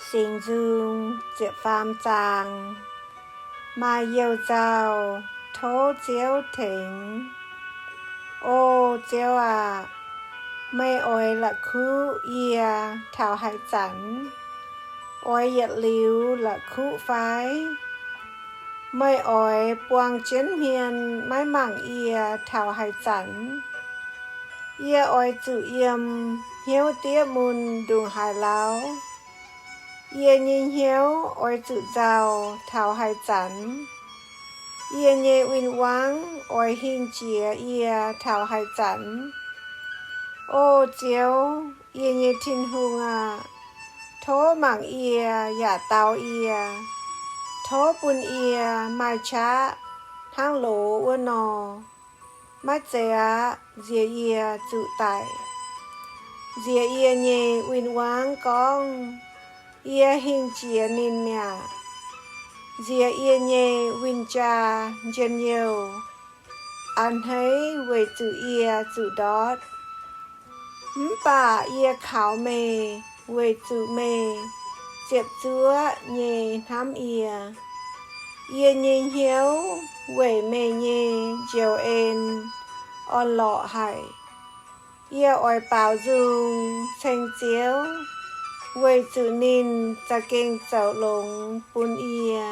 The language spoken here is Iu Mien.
Singx Nzung ziepc faam zaang. Maaih youh nzauh tov Ziouv tengx. O Ziouv aah! Meih oix la'kuqv yie taux haaix zanc? Oix yietc liuz la'kuqv fai? Meih oix buang jienv hmien maiv mangc yie taux haaix zanc? Yie oix zuqc yiem hnyouv diev mun ndongc haaix lauh? Yie nyei hnyouv oix zuqc nzauh taux haaix zanc? Yie nyei win-wangv oix hingh jiex yie taux haaix zanc? O Ziouv, yie nyei Tin-Hungh aah! Tov mangc yie yaac daux yie. Tov bun yie maaih qaqv hnangv loz wuov nor. Maiv zeiz aqv. Nziex yie zuqc daic. Nziex yie nyei win-wangv gorngv, yie hingh jiex ninh mi'aqv. Nziex yie nyei win-jaa njien-youh a'hneiv weic zuqc yie zuqc ndortv. Mv baac yie kaux meih weic zuqc meih ziepc zuoqv nyei hnamv yie. Yie nyei hnyouv weic meih nyei njoux en orn-lorqc haic. Yie oix baaux nzung ceng Ziouv, weic zuqc ninh za'gengh zoux longx bun yie.